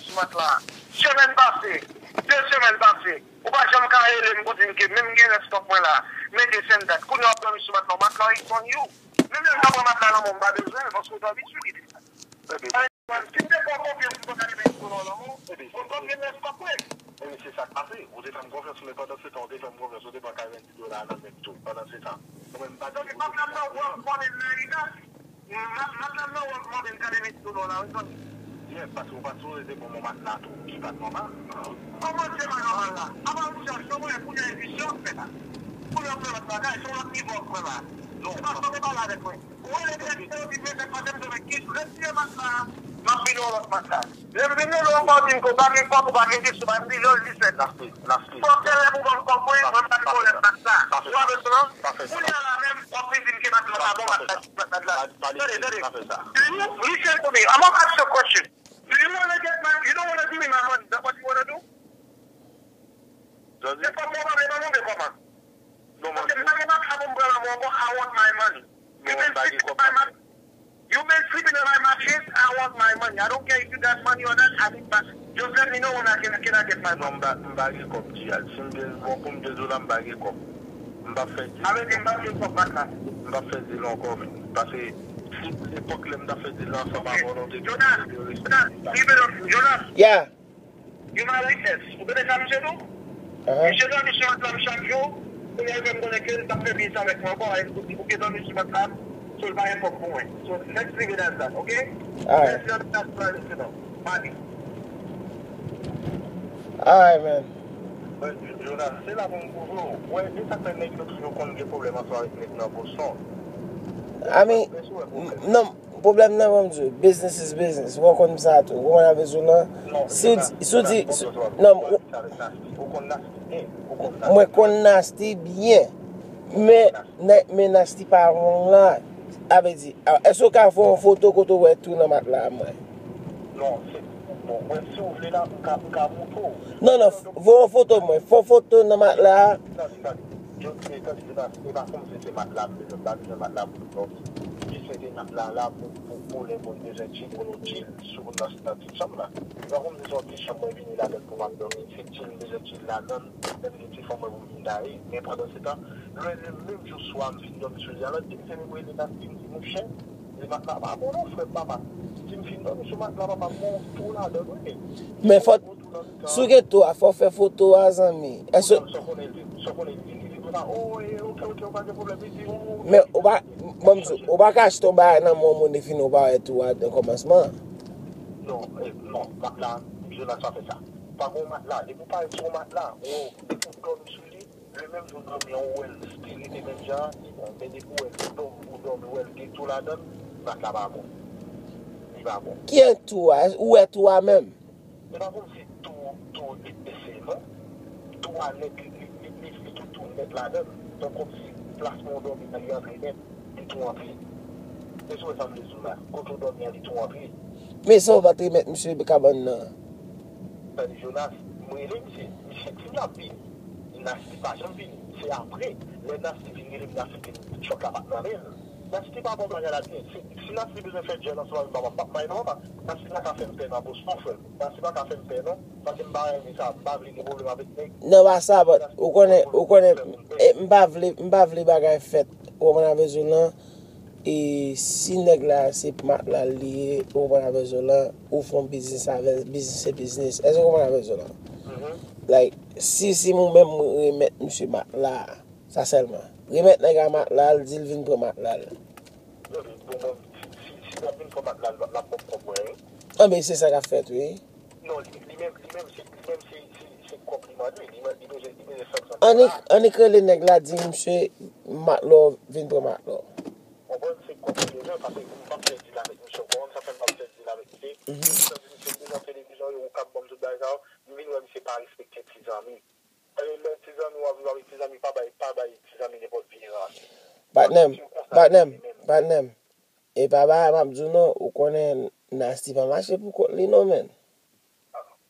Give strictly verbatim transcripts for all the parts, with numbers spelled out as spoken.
sou matla. Semèn pase, de semèn pase, ou pa janm ka rele m pou di m ke menm gen lè stòk mwen la, mete sèn dat. Kounye a w ap dòmi sou matla, matla respond you. Menm lè m ta pran matla nan men w, m pa bezwen l, paske w te abitye kite sa. Si m te fè w konfyans, m pa ta renmen sou non, non. Ou konfyans nan stòk mwen. Ebyen, se sa k pase. Ou te fè m konfyans, men pandan se tan, ou te fè m konfyans, ou te pran karant dola nan men m tou. Pandan se tan, ou menm pa di. Donk, matla nan wòk mònen nan Inas. Matla nan wòk mònen, m ka renmen sou non la, wi, zanmi. Yeah, paske ou pa t sipoze te ban mwen matla tou, ki pa t nòmal. Kòman se pa nòmal la? Apa ou chèche, non, mwen, kounye a, emisyon, fè la. Kounye a, fè lòt bagay, se yon lòt nivo, frè la. Non, se pa sa w te pale avèk mwen. Ou rele direktè, ou di, "Mezanmi, madanm, mwen, kis, retire matla a, m ap vin yon lòt matla." Lè m vin rele w ankò, w di m ke w pa gen kòb, ou pa gen dis, ou pa gen dis, ou pa gen dis, ou pa gen dis. Fòk se lè pou w ban m kòb mwen, mwen pa gen pwoblèm ak sa. Ou pa bezwen, non? Kounye a la menm, w ap vin di m ke matla pa bon, matla, matla. Tande, tande. Do you, listen to me, I'm gonna ask you a question. Do you wanna get my, you don't wanna give me my money, that's what you wanna do? Se kòb mwen w ap vle ban mwen, oubyen kòman? Paske m pa gen matla pou m pran nan men w ankò, I want my money. You been sleeping in my mat-, you been sleeping in my mattress, I want my money. I don't care if you got money or not, I need my, just let me know when I can, can I get my money. Non, m pa, m pa gen kòb, G I. Si m te, bon, pou m te di w la, m pa gen kòb. M p ap fè dil. Sa vle di m p ap gen kòb matla. M p ap fè dil ankò, men. Paske si epòk lè m t ap fè dil la, sa pa volonte. Jonas, Jonas, leave it up, Jonas. Yeah. You my witness. Ou tande sa misye di w? Misye dòmi sou matla m chak jou. Kounye a l fè m konnen ke l p ap fè biznis avèk mwen ankò. Li bouke dòmi sou matla m. So, l pa gen kòb pou mwen. So, let's leave it as that, okay? Alright. Let's not talk about it, you know. Money. Alright, man. But, Jonas, se la pou m pwouve w. Wè, e sa k fè nèg yo toujou konn gen pwoblèm ansanm avèk nèg nan Boston. I mean, non, pwoblèm nan, ban m di w, business is business. Ou konn sa tou. Ou konprann sa m vle di w lan? Si w di, si w di, non, mwen konn Nasty byen. Men, men Nasty pa wrong la. Sa vle di, èske w ka fè yon foto kote w wè tou nan matla a mwen? Non, se, bon, mwen, si w vle la, m ka, m ka montre w. Non, non, voye yon foto mwen. Fè yon foto nan matla a. Tande, tande. Yo, e, tande, se pa, e pa kòmsi se matla m bezwen, m pa bezwen matla pou m dòmi. Jis mete matla la pou, pou, pou lè moun bezwen chill, pou nou chill sou, nan, nan ti chanm la. E pa kòmsi se yon ti chanm mwen vini ladann pou m ap dòmi. Se chill m bezwen chill ladann, epi se ti fanm mwen pou m vin gaye. Men pandan se tan, lè, lè menm jou swa m fin dòmi sou li a, lòt di m se menm rele Nasty, m di, monchè, li matla pa bon non, frè m, papa. Si m fin dòmi sou matla, papa, m gon twou ladann, wi. Men fò Si w gen tou a, fò w fè foto a, zanmi. Èske... Sa w konnen li, sa w konnen li, li, li, li, oh, eh, ok, ok, ou pa gen pwoblèm, li di, ou... Men ou pa, ban m di w, ou pa ka achte yon bagay nan men yon moun epi w pa wè tou a nan kòmansman. Non, eh, non, matla, Jonas pa fè sa. Pa gen yon matla, depi w parèt sou yon matla, ou, depi w dòmi sou li, le menm jou w dòmi an, ou wè l still rete menm jan an, li bon. Men depi w wè l dòmi, ou dòmi, ou wè l gen tou ladan l, matla pa bon. Li pa bon. Ki jan tou a? Ou wè tou a menm? E pa kòmsi tou, tou li bese, non. Tou a nèt, li, li, li, li, li tou, tou nèt ladan l. Donk, kòmsi plasman w dòmi an, li antre nèt, li tou antre. Èske w wè sa m vle di w la? Kote w dòmi an, li tou antre. Men sa w pa t remèt misye kabann nan? Tande, Jonas, m rele misye. Misye di l ap vini. Nasty pa janm vini. Se apre, lè Nasty vin rele m, Nasty di m chòk la pa t nan men l. Nasty pa bon bagay la byen. Si, si Nasty bezwen fè djòl ansanm avè m, papa, m p ap bay non, papa. Nasty pa ka fè m pè nan Boston, frè m. Nasty pa ka fè m pè non. Paske m pa renmen sa. M pa vle gen pwoblèm avèk nèg. Non, pa sa, but ou konnen, ou konnen, eh, m pa vle, m pa vle bagay fèt. Ou konprann sa m vle di w lan? E si nèg la se matla l li ye, ou konprann sa m vle di w lan? Ou fè yon biznis avè l, biznis se biznis. Èske ou konprann sa m vle di w lan? Like, si, si ou menm remèt misye matla a, sa sèlman. Remèt nèg la matla l, di l vin pran matla l. Bon, bon, si, si, si l ap vin pran matla l, l ap ban m kòb mwen, wi. Anben, se sa k ap fèt, wi. Non, li, li menm, li menm, se, li menm, se, se, se kòb li mande. Li, li bezwen, li bezwen senk san dola. Annik, annik rele nèg la, di misye, matla w, vin pran matla w. Konprann, se kòb li bezwen, paske m p ap fè dil avèk misye ankò. Konn sa fè m p ap fè dil avèk misye. Misye di misye devan televizyon yo, ou k ap ban m tout bagay sa yo. M vin wè misye pa respekte ti zanmi. Lè ti zanmi w ap viv avèk ti zanmi, pa bay, pa bay ti zanmi nenpòt vye rans. Patnè m, patnè m, patnè m. E pa bagay m ap di w non, ou konnen Nasty pa mache pou kont li non, menn.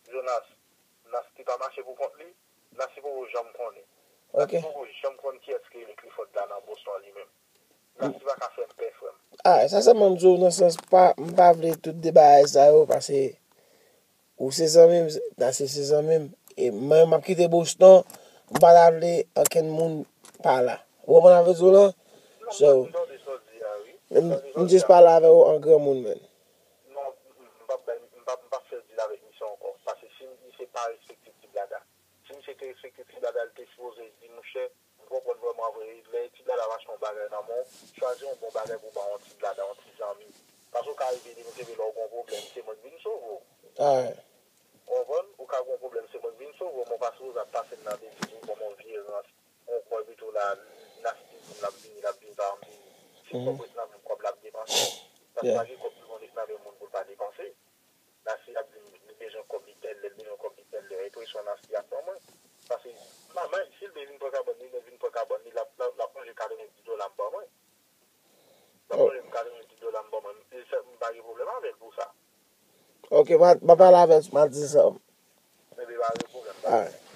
Jonas, Nasty pa mache pou kont li, Nasty poko janm konnen. Nasty poko janm konn kiyès ki rele Clifford la nan Boston li menm. Nasty pa ka fè m pè, frè m. Ah, sa sèlman m di w nan sans pa, m pa vle tout de bagay sa yo, paske Ou se zanmi m, Nasty se zanmi m. E mwen, m ap kite Boston, m pa ta vle okenn moun pa la. Ou konprann sa m vle di w lan? So, m, m jis pale avè w an granmoun, man. Non, m p ap bay, m p ap, m p ap fè dil avèk misye ankò. Paske si misye pa respekte Ti Blada, si misye te respekte Ti Blada, li te sipoze di, monchè, m konprann vrèman vre, lè Ti Blada ap achte yon bagay nan men w, chwazi yon bon bagay pou w ba yon Ti Blada, yon ti zanmi. Paske w ka rive di m kenbe lè w gen yon pwoblèm, se mwen k vin sove w. Ou konprann? Ou ka gen yon pwoblèm, se mwen k vin sove w, men w pa sipoze ap pase m nan betiz, ou kòm yon vye rans. Yon kòb pito la, Nasty di m l ap vini, l ap vini, pa m vini. Si kòb ret nan men m, kòb la ap depanse. Paske pa gen kòb ki konn ret nan men moun pou l pa depanse. Nasty ap di m li bezwen kòb li tèl lè, li bezwen kòb li tèl lè. Enpresyon Nasty ap ban mwen. Paske manman, si l te vin pran kabann li, l vin pran kabann li, l ap, l ap, l ap manje katrevenndis dola m ban mwen. L ap manje m katrevenndis dola m ban mwen. E sa, m pa gen pwoblèm avè l pou sa. Ok, m a, m a pale avè l, m a di sa. Ebyen, pa gen pwoblèm. Alright.